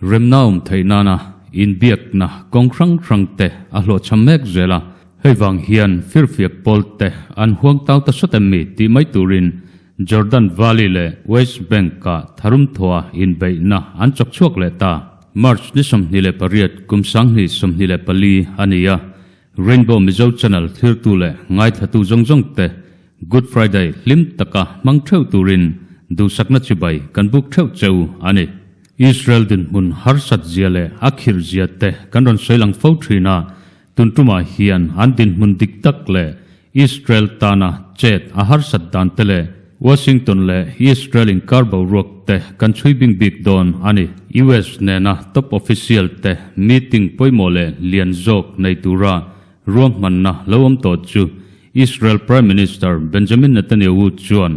Remna awm theih nana inbiakna kawng hrang hrang te a hlawhchham mek zel a, hei vang hian firfiak pawl te an huang tau ta sawt em mi tih mai turin Jordan Valley leh West Bank-ah tharum thawha inbeihna an chawk chhuak leh ta. March ni 28 kum 2024 a ni a, Rainbow Mizo Channel thlirtu leh ngaithlatu zawng zawng te Good Friday hlim taka hmang theuh turin duhsakna chibai kan buk theuh cheu a ni. Israel dinhmun harsat zia leh a khirh zia te kan rawn sawi lang fo thin a, tun tumah hian an dinhmun dik tak leh Israel tana chet a harsat dan te leh Washington leh Israel inkar boruak te kan chhui bing bik dawn a ni. US nena top official te meeting pawimawh leh lian zawk nei tura Ruahmanna lo awm tawh chu Israel Prime Minister Benjamin Netanyahu chuan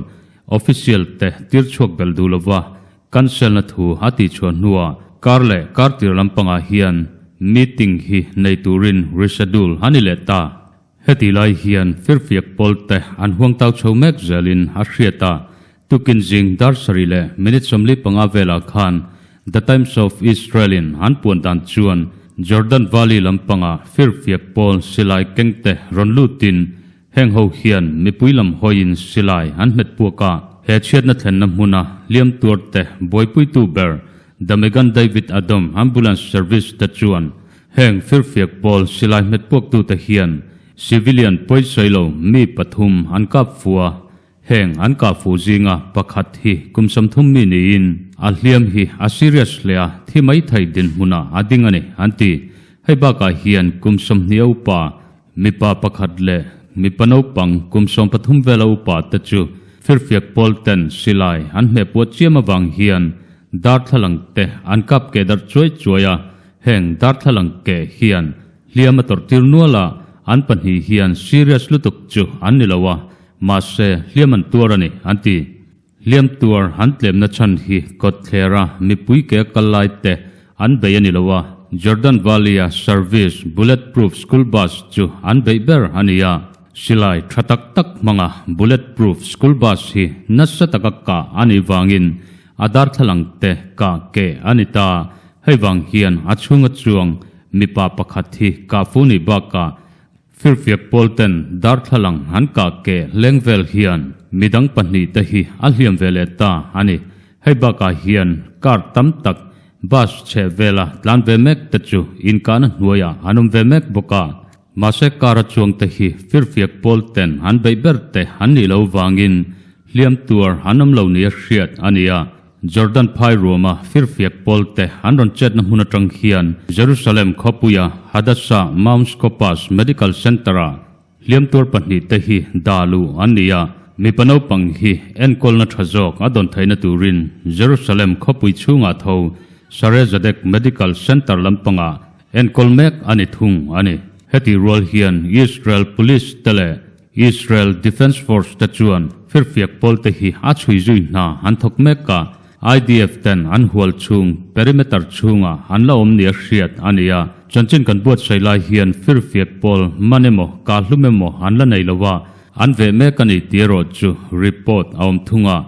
official te tir chhuak belh duh lova cancel-na thu a tihchhuah hnuah kar leh kar tir lampangah hian meeting hi nei turin reschedule a ni leh ta. Heti lai hian firfiak pawl te an huangtau chho mek zelin a hriat a, tukin zing dar sarih leh minute 45 velah khan The Times of Israel-in an puan dan chuan Jordan Valley lampanga firfiak pawl silai kengte rawn lutin heng ho hian mipui lam hawiin silai an hmet puak a. He chhiatna thlenna hmuna hliam tuarte buaipuitu ber The Magen David Adom Ambulance Service te chuan heng firfiak pawl silai hmet puaktute hian civilian pawisawi lo mi pathum an kap fu a. Heng an kah fuh zinga pakhat hi kum 30 mi niin a hliam hi a serious hle a, thi mai thei dinhmunah a ding a ni, an ti. Hei bakah hian kum 20 a upa, mipa pakhat leh mipa naupang kum 13 vela upa te chu firfiak pawl ten silai an hmehpuah chiam avang hian darthlalang te an kap keh darh chuai chuai a, heng darthlalang keh hian hliam a tawrh tir nual a, an pahnih hian serious lutuk chu an ni lo a, Mahse, hliam an tuar a ni, an ti. Hliam tuar an tlemna chhan hi kawtthlera mipui ke a kal lai te an bei a ni lo a, Jordan Valley-a service bullet proof school bus chu an beih ber a ni a. Silai tha tak tak hmanga bullet proof school bus hi nasa taka kah a nih vangin a darthlalang te kah keh a ni ta. Hei vang hian a chhunga chuang mipa pakhat hi kah fu nih bakah Firfiak pawl ten darthlalang an kah keh leng vel hian midang pahnih te hi a hliam ve leh ta a ni. Hei bakah hian car tam tak bus chheh vela tlan ve mek te chu inkahna hnuaiah an awm ve mek bawk a. Mahse car a chuang te hi firfiak pawl ten an beih ber te an nih lo vangin hliam tuar an awm lo nia hriat a ni a. Jordan phai ruama firfiak pawlte an rawn chetna hmun atang hian Jerusalem khawpuia Hadassah Mount Scopus Medical Centre-ah hliam tuar pahnihte hi dah luh an ni a, mipa naupang hi enkawlna tha zawk a dawn theihna turin Jerusalem khawpui chhungah tho Sare Zedek Medical Centre lampangah enkawl mek a ni thung a ni. Heti rual hian Israel Police te leh Israel Defence Force te chuan firfiak pawlte hi a chhui zui hna an thawk mek a, IDF ten an hual chhung perimeter chhungah an la awm nia hriat a ni a. Chanchin kan buatsaih lai hian firfiak pawl man emaw kahhlum emaw an la nei lo a, an veh mek a ni tih erawh chu report a awm thung a.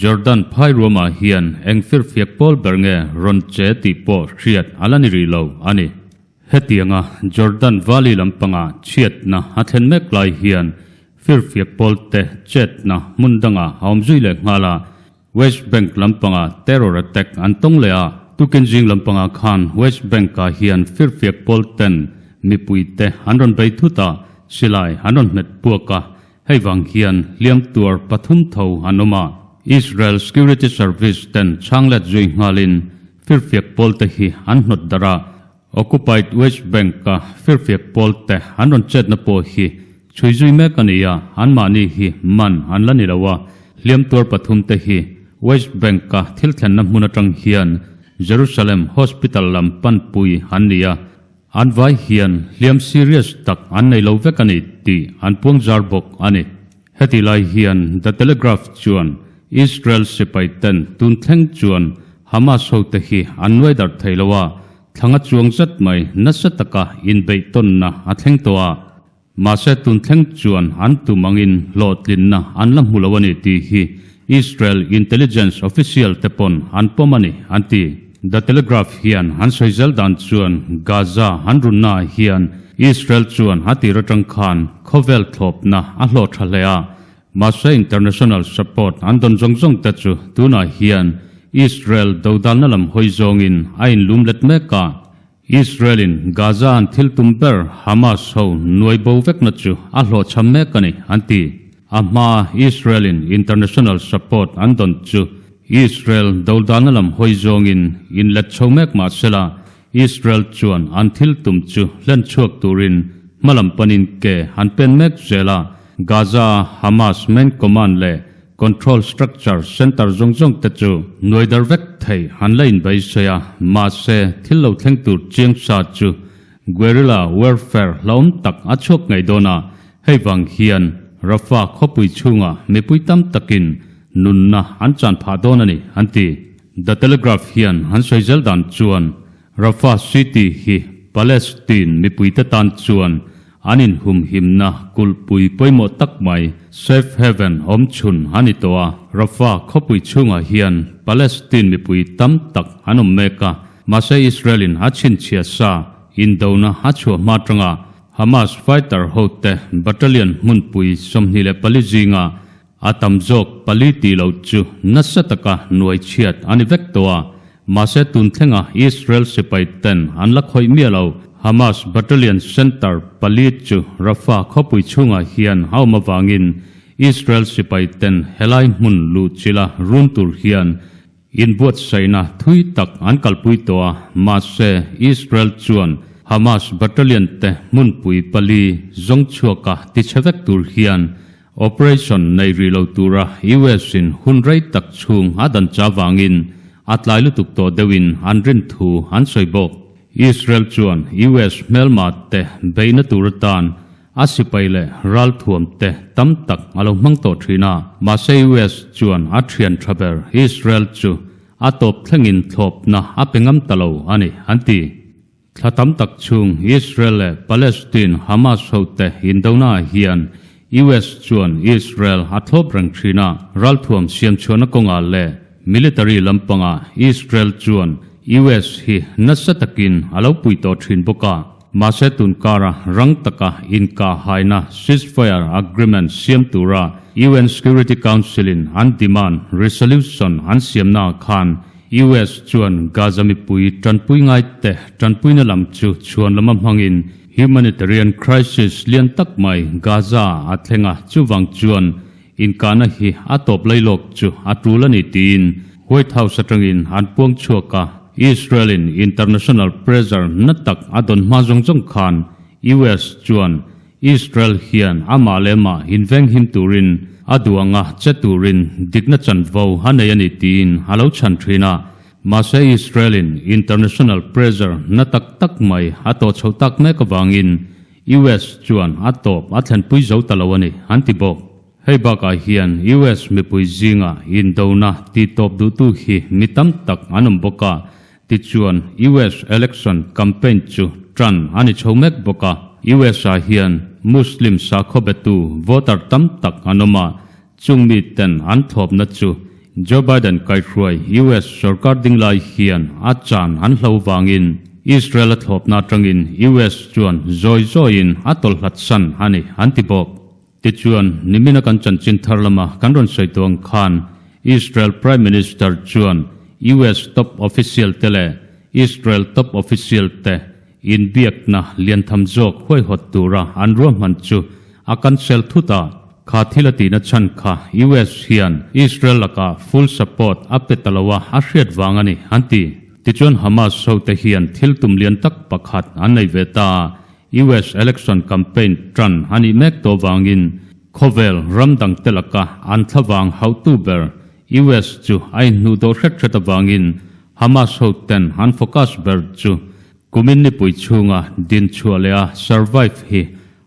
Jordan phai ruamah hian eng firfiak pawl ber nge rawn che tih pawh hriat a la ni rih lo a ni. Hetianga Jordan Valley lampanga chhiatna a thlen mek lai hian firfiak pawlte chetna hmun danga a awm zui leh nghal a, West Bank lampanga terror attack an tawng leh a. Tukin zing lampanga khan West Bank-ah hian firfiak pawlten mipuite an rawn bei thut a, silai an rawn hmet puak a, hei vang hian hliam tuar pathum tho an awm a. Israel Security Service ten chhanglet zui nghalin firfiak pawlte hi an hnawt darh a, Occupied West Bank-a firfiak pawlte an rawn chetna pawh hi chhui zui mek a ni a, anmahni hi man an la ni lo a, hliam tuar pathumte hi West Bank-a thil thlenna hmun atang hian Jerusalem Hospital lam panpui an ni a, an vai hian hliam serious tak an nei lo vek a ni tih an puang zar bawk a ni. Heti lai hian The Telegraph chuan Israel sipai ten tun thleng chuan Hamas hote hi an nuai darh thei lo a. Thla nga chuang zet mai nasa taka inbeih tawnna a thleng tawh a, mahse tun thleng chuan an tum angin hlawhtlinna an la hmu lo a ni tih hi Israel intelligence official te pawn an pawm a ni, an ti. The Telegraph hian an sawi zel dan chuan Gaza an runnaah hian Israel chuan a tir atang khan khawvel thlawpna a hlawh tha hle a, Mahse international support an dawn zawng zawng te chu tunah hian Israel dodalna lam hawi zawngin a inlum let mek a. Israel in Gaza an thil tum ber Hamas ho nuai bo vekna chu a hlawhchham mek a ni, an ti. A hmaa Israel in international support an dawn chu Israel dodalna lam hawi zawngin inlet chho mek mahsela Israel chuan an thil tum chu hlen chhuak turin hmalam panin ke an pen mek zel a, Gaza a Hamas main command leh control structure center zawng zawng te chu nuai dar vek thei an la inbeisei a, mahse thil lo thleng tur chiang sa chu guerrilla warfare hlauhawm tak a chhuak ngei dawn a, hei vang hian Rafah khawpui chhungah mipui tam takin nunna an chan phah dawn a ni, an ti. The Telegraph hian an sawi zel dan chuan Rafah City hi Palestine mipuite tan chuan an inhumhimna kulhpui pawimawh tak mai safe haven awm chhun a ni tawh a. Rafah khawpui chhungah hian Palestine mipui tam tak an awm mek a, mahse Israel-in a chhinchhiah sa indona a chhuah hma atanga Hamas fighter hote battalion hmunpui 24 zinga A tam zawk pali tih loh chu nasa taka nuai chhiat a ni vek tawh a, mahse tun thlenga Israel sipai ten an la khawih miah lo. Hamas battalion center pali chu Rafah khawpui chhungah hian a awm avangin Israel sipai ten helai hmun luh chila run tur hian Inbuatsaihna thui tak an kalpui tawh a, mahse Israel chuan Hamas battalion te hmunpui pali zawng chhuaka tichhe vek tur hian operation nei rih lo tura US in hun rei tak chhung a dan cha vangin a tlai lutuk tawh deuhin an rin thu an sawi bawk. Israel chuan US hmelma te beihna tur atan A sipai leh ralthuam te tam tak a lo hmang tawh thin a, mahse US chuan a thian tha ber Israel chu a tawp thlengin thlawpna a pe ngam ta lo a ni, an ti. Thla tam tak chhung Israel leh Palestine Hamas hote indonaah hian US chuan Israel a thlawp reng thin a, ralthuam siamchhuahna kawngah leh military lampangah Israel chuan US hi nasa takin a lo pui tawh thin bawk a. Mahse tun kara rang taka inkahhaina ceasefire agreement siam tura UN Security Council-in an demand resolution an siamnaah khan US chuan Gaza mipui tanpui ngaite tanpuina lam chu chhuan lama hmangin humanitarian crisis lian tak mai Gaza a thleng a, chuvang chuan inkahna hi a tawp lailawk chu a tul a ni tiin White House atangin an puang chhuak a. Israel-in international pressure na tak a dawn hma zawng zawng khan US chuan Israel hian amah leh amah invenghim turin a duh anga che turin dikna chanvo a nei a ni tiin a lo chhan thin a. Mahse Israel-in international pressure na tak tak mai a tawh chhoh tak mek avangin US chuan a tawp a thlenpui zo ta lo a ni, an ti bawk. Hei bakah hian US mipui zinga indona titawp duhtu hi mi tam tak an awm bawk a, tichuan US election campaign chu tan a ni chho mek bawk a. US ah hian Muslim sakhaw betu voter tam tak an awm a, chung miten an thlawpna chu Joe Biden kaihruai US sorkar ding lai hian a chan an hlo vangin Israel a thlawpna atangin US chuan zawi zawiin a tawlhlat san a ni, an ti bawk. Tichuan, nimina kan chanchin thar lama kan rawn sawi tawh ang khan Israel Prime Minister chuan US top official te leh Israel top official te inbiakna liantham zawk huaihawt tura an ruahman chu a cancel thut a. Kha thil a tihna chhan kha US hian Israel lakah full support a pe ta lo a a hriat vang a ni, an ti. Tichuan Hamas hote hian thil tum lian tak pakhat an nei ve ta a, US election campaign tan a nih mek tawh vangin khawvel ram dangte laka an thlavang hauhtu ber US chu a inhnuh dawh hret hret avangin Hamas hoten an focus ber chu kumin nipui chhunga dinchhuah leh a survive hi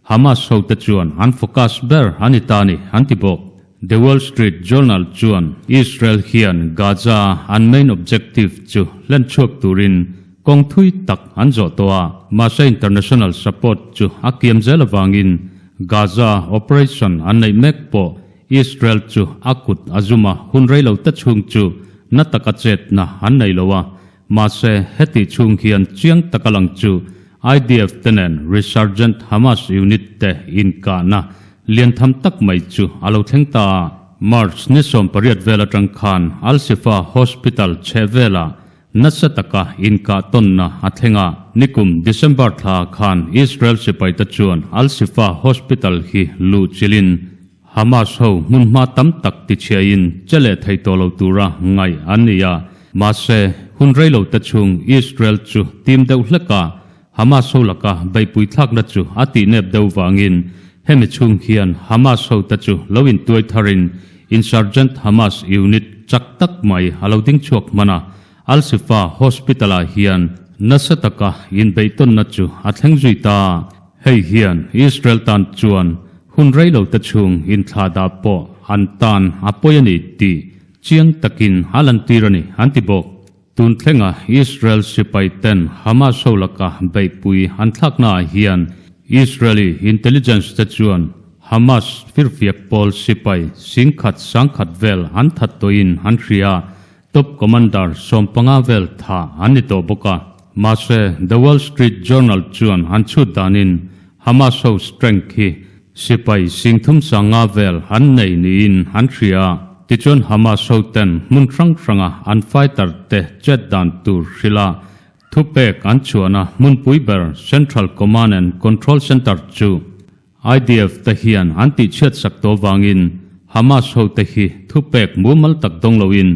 Hamas hote chuan an focus ber a ni ta ni an ti bawk. The Wall Street Journal chuan Israel hian Gaza-a an main objective chu hlen chhuak turin. kawng thui tak an zawh tawh a, mahse international support chu a kiam zel avangin Gaza operation an neih mek pawh Israel chu a kut a zum a, hun rei lo te chhung chu na taka chetna an nei lo a, mahse heti chhung hian chiang taka lang chu IDF te nen resurgent Hamas unit te inkahna lian tham tak mai chu a lo thleng ta a. March ni 18 vel atang khan Al-Shifa Hospital chheh velah nasa taka inkah tawnna a thleng a. Nikum December thla khan Israel sipaite chuan Al-Shifa Hospital hi luh chilhin Hamas ho hmunhma tam tak tichhiain che leh thei tawh lo tura ngaih an ni a. Mahse, hun rei lo te chhung Israel chu tim deuh hlek a, Hamas ho laka beihpui thlakna chu a tih nep deuh vangin hemi chhung hian Hamas ho te chu lo intuai tharin insurgent Hamas unit chak tak mai a lo ding chhuak hman a, Al-Shifa Hospital ah hian nasa taka inbeihtawnna chu a thleng zui ta. Hei hian Israel tan chuan hun rei lo te chhung inthlahdah pawh an tan a pawi a ni tih chiang takin a lantir a ni an ti bawk. Tun thlenga Israel sipai ten Hamas ho laka beihpui an thlaknaah hian Israeli intelligence te chuan Hamas firfiak pawl sipai singkhat sangkhat vel an that tawhin an hria. Top commander 15 vel tha an ni tawh bawk a. Mahse, The Wall Street Journal chuan an chhut danin Hamas ho strength hi sipai 35,000 vel an nei niin an hria. Tichuan Hamas ho ten hmun hrang hranga an fighter te chet dan tur hrilh a, thupek an chhuahna hmunpui ber Central Command and Control Center chu IDF te hian an tihchhiat sak tawh vangin Hamas ho te hi thupek mumal tak dawng loin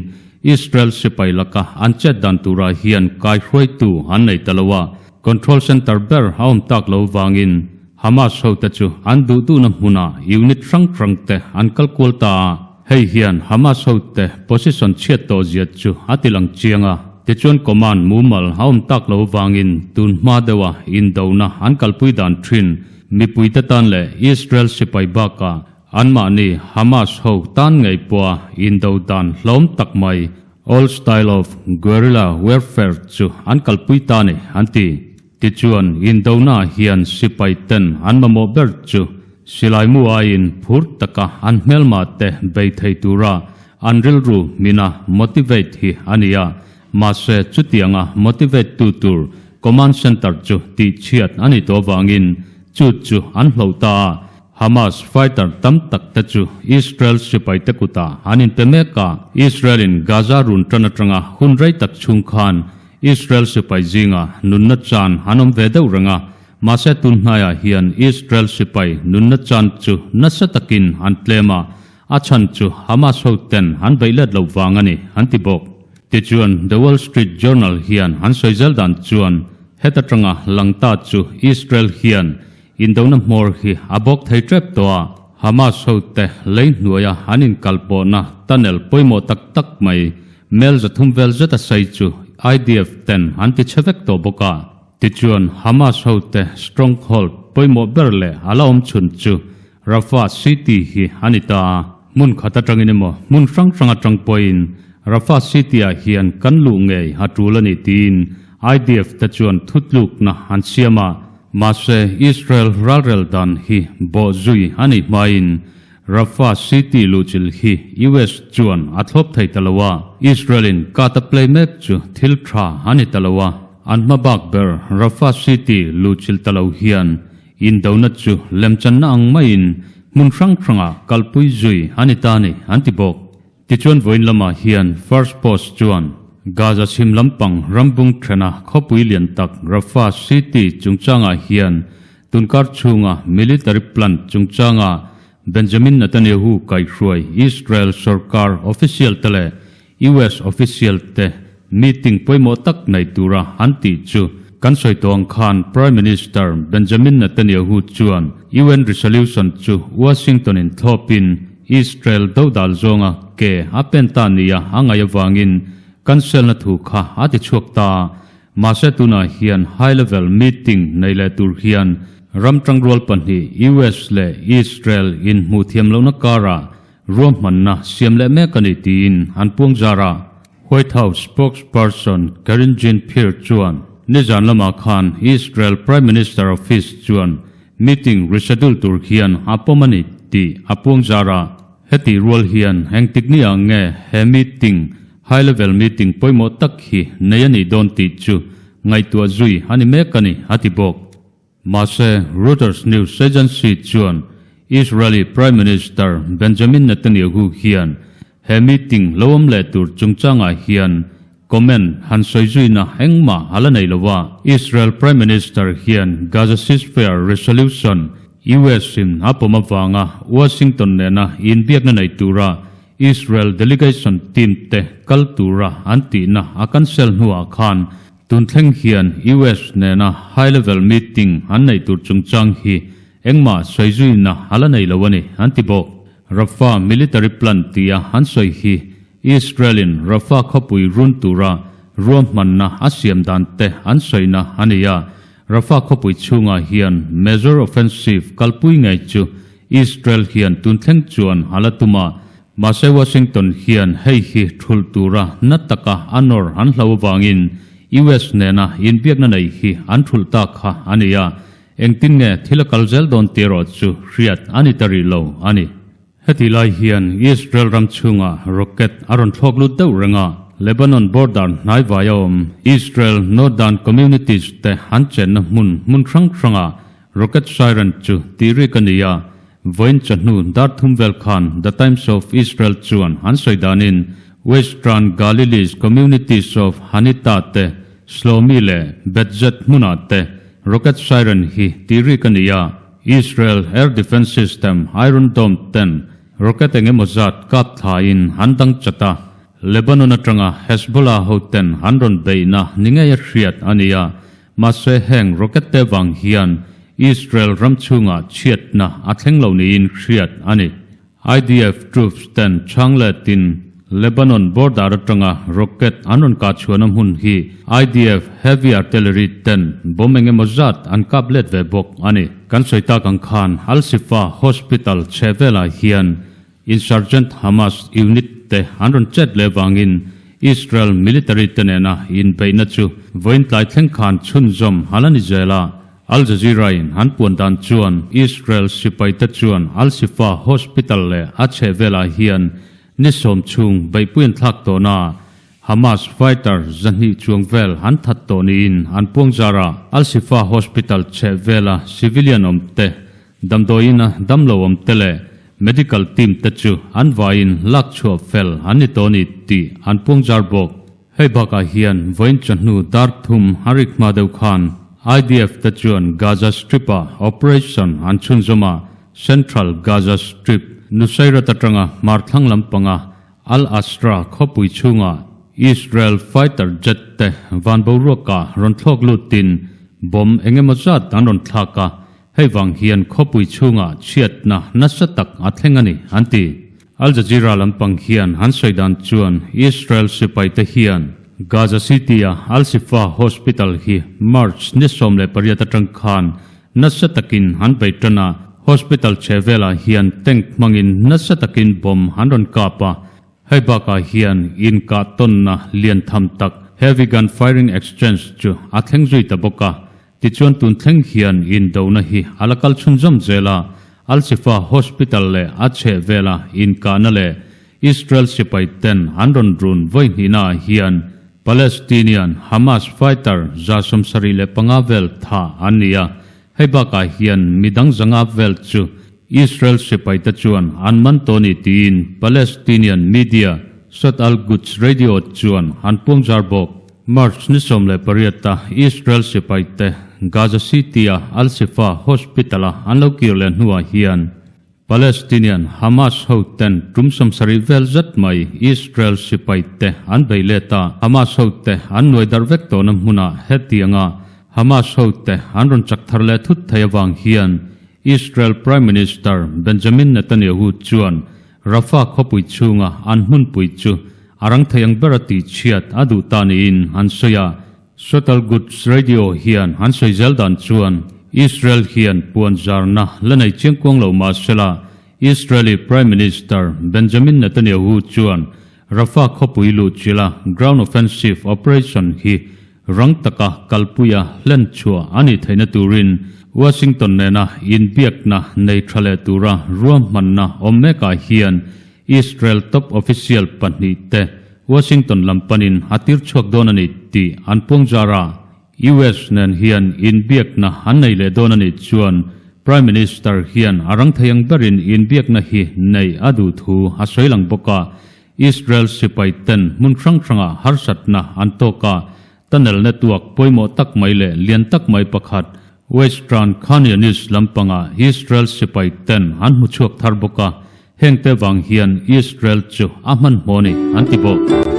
Israel sipai laka an chet dan turah hian kaihruaitu an nei ta lo a, control center ber a awm tak lo vangin Hamas ho te chu an duh duhna hmunah unit hrang hrang te an kal kual ta a, hei hian Hamas ho te position chhiat tawh zia chu a ti lang chiang a, tichuan command mumal a awm tak lo vangin tun hma deuha indona an kalpui dan thin Mipuite tan leh Israel sipai bakah anmahni Hamas ho tan ngei pawha indo dan hlawm tak mai, old style of guerrilla warfare, chu an kalpui ta ni, an ti. Tichuan, indona hian sipai ten an mamawh ber chu silaimu aiin phur taka an hmelma te bei thei tura an rilru hmina motivate hi a ni a, mahse chutianga motivate tu tur Command Center chu tihchhiat a ni tawh avangin chu chu an hloh ta a, Hamas fighter tam tak te chu Israel sipai te kutah an inpe mek a. Israel in Gaza run tan atanga hun rei tak chhung khan Israel sipai zinga nunna chan an awm ve deuh reng a, mahse tun hnaiah hian Israel sipai nunna chan chu nasa takin an tlem a, A chhan chu Hamas ho ten an beih let loh vang a ni, an ti bawk. Tichuan, The Wall Street Journal hian an sawi zel dan chuan heta tanga lang ta chu Israel hian indona hmawr hi a bawk thei tep tawh a, Hamas ho te lei hnuaia an inkalpawhna tunnel pawimawh tak tak mai mel 300 vel zet a sai chu IDF ten an ti chhe vek tawh bawk a. Tichuan, Hamas ho te stronghold pawimawh ber leh a la awm chhun chu Rafah City hi a ni ta a, hmun khat atangin emaw hmun hrang hrang atang pawhin Rafah City-ah hian kan luh ngei a tul a ni tiin IDF te chuan thutlukna an siam a, mahse Israel ralrel dan hi bawh zui a nih hmain Rafah City luhchilh hi US chuan a thlawp thei ta lo a, Israel-in kat a play mek chu thil tha a ni ta lo a, an hmabak ber Rafah City luhchilh ta lo hian Indona chu lemchanna ang maiin hmun hrang hrangah kalpui zui a ni ta a ni, an ti bawk. Tichuan vawiin lamah hian First Post chuan Gaza chhim lampang rambung thena khawpui lian tak Rafah City chungchangah hian tunkar chhunga military plant chungchanga Benjamin Netanyahu kaihhruai Israel sorkar official te leh US official te meeting pawimawh tak nei tura an tih chu kan sawi tawh ang khan Prime Minister Benjamin Netanyahu chuan UN resolution chu Washington in thlawpin Israel dodal zawnga ke a pen ta nia a ngaih avangin cancel na thu kha a ti chhuak ta. Mahse tunah hian high level meeting nei leh tur hian ram tangrual pahnih US leh Israel in hmuh thiam lohna karah Ruahmanna siam leh mek a ni tiin an puang zar a. White House spokesperson Karine Jean-Pierre chuan Nizan lamah khan Israel Prime Minister Office chuan meeting reschedule tur hian a pawm a ni tih a puang zar a. Hetih rual hian engtik ni ah nge he meeting, high level meeting pawimawh tak hi nei a nih dawn tih chu ngaihtuah zui a ni mek a ni, a ti bawk. Mahse, Reuters news agency chuan Israeli Prime Minister Benjamin Netanyahu hian he meeting lo awm leh tur chungchangah hian comment han sawi zuina engmah a la nei lo a. Israel Prime Minister hian Gaza ceasefire resolution US in a pawm avanga Washington nena inbiakna nei tura Israel delegation team te kal tura an tihna a cancel hnuah khan Tun thleng hian US nena high level meeting an neih tur chungchang hi engmah sawi zuina a la nei lo a ni, an ti bawk. Rafah military plan tia an sawi hi Israel-in Rafah khawpui run tura ruahmanna a siam dan te an sawina a ni a. Rafah khawpui chhungah hian major offensive kalpui ngei chu Israel hian tun thleng chuan a la tum a. Mahse Washington hian hei hi thulh tura na taka a nawr an hlo avangin US nena inbiakna nei hi an thulh tak kha a ni a, engtin nge thil a kal zel dawn tih erawh chu hriat a ni ta rih lo a ni. Heti lai hian Israel ram chhungah rocket a rawn thlawk lut deuh reng a, Lebanon border hnai vai a awm Israel Northern communities te an chenna hmun hmun hrang hrangah rocket siren chu tih rik a ni a, Vawiin chawhnu dar thum vel khan The Times of Israel chuan an sawi danin Western Galilee's communities of Hanita te, Shlomi leh Beth-Zet hmunah te rocket siren hi tih rik a ni a. Israel air defence system Iron Dome ten rocket eng emaw zat kap thlaiin an dang chat a. Lebanon atanga Hezbollah hoten an rawn beihna ni ngei a hriat a ni a. Mahse heng rocket te vang hian Israel ram chhungah chhiatna a thleng lo niin hriat a ni. IDF troops ten chhang letin Lebanon border atanga rocket an rawn kah chhuahna hmun hi IDF heavy artillery ten bomb eng emaw zat an kap let ve bawk a ni. Kan sawi tak ang khan Al-Shifa Hospital chheh velah hian Insurgent Hamas unit te an rawn chet leh vangin Israel military te nena inbeihna chu vawiin tlai thleng khan chhunzawm hal a ni zel a. Al Jazeera in an puan dan chuan Israel sipai te chuan Al Shifa Hospital leh a chhehvelah hian ni sawm chhung beihpui an thlak tawhna a, Hamas fighter 200 chuang vel an that tawh niin an puangzar a. Al Shifa Hospital chhehvela civilian awm te Damdawiina damlo awm te leh medical team te chu an vaiin lak chhuah fel an ni tawh a ni tih an puangzar bawk. Hei bakah hian vawiin chawhnu dar thum a rik hma deuh khan IDF te chuan Gaza Strip-ah operation an chhunzawm a, Central Gaza Strip, Nuseirat atanga hmar thlang lampanga Al-Asra khawpui chhungah Israel fighter jet te van boruakah rawn thlawk lutin bomb eng emaw zat an rawn thlak a, Hei vang hian khawpui chhungah chhiatna nasa tak a thleng a ni, an ti. Al Jazeera lampang hian an sawi dan chuan Israel sipaite hian Gaza City-a Al Shifa Hospital hi March ni 18 atang khan nasa takin an bei tan a, hospital chhe velah hian tank hmangin nasa takin bomb an rawn kap a. Hei bakah hian inkah tawnna lian tham tak heavy gun firing exchange chu a thleng zui ta bawk a. Tichuan tun thleng hian indona hi a la kal chhunzawm zel a, Al Shifa Hospital leh a chheh vela inkahna leh Israel sipai ten an rawn run vawi hnihna ah hian Palestinian Hamas fighter 75 vel thah an ni a, hei bakah hian midang 500 vel chu Israel sipai te chuan an man tawh a ni tiin Palestinian media Sat Al Quds Radio chuan an puangzar bawk. March ni 18 a Israel sipai te Gaza City-a Al Shifa Hospital-a an lo kir leh hnuah hian Palestinian Hamas ho ten tum 70 vel zet mai Israel sipai te an bei let a, Hamas ho te an nuai darh vek tawhna hmunah hetianga Hamas ho te an rawn chak thar leh thut thei avang hian Israel Prime Minister Benjamin Netanyahu chuan Rafah khawpui chhunga an hmunpui chu a rang thei ang bera tihchhiat a duh ta niin an sawi a. Sot Al-Quds Radio hian an sawi zel dan chuan Israel hian puan zarna la nei chiang kuang lo mah sela Israeli Prime Minister Benjamin Netanyahu chuan Rafah khawpui luhchilha ground offensive operation hi Rang taka kalpuia hlen chhuah a nih theihna turin Washington nena inbiakna nei tha leh tura ruahmanna awm mekah hian Israel top official pahnihte Washington lam panin a tir chhuak dawn a ni tih an puang zar a. US nen hian inbiakna an nei leh dawn a nih chuan Prime Minister hian a rang thei ang berin inbiakna hi neih a duh thu a sawi lang bawk a. Israel sipai ten hmun hrang hrangah harsatna an tawk a, tunnel network pawimawh tak mai leh lian tak mai pakhat Western Khan Younis lampangah Israel sipai ten an hmu chhuak thar bawk a, hengte vang hian Israel chu a hmanhmawh a ni an ti bawk.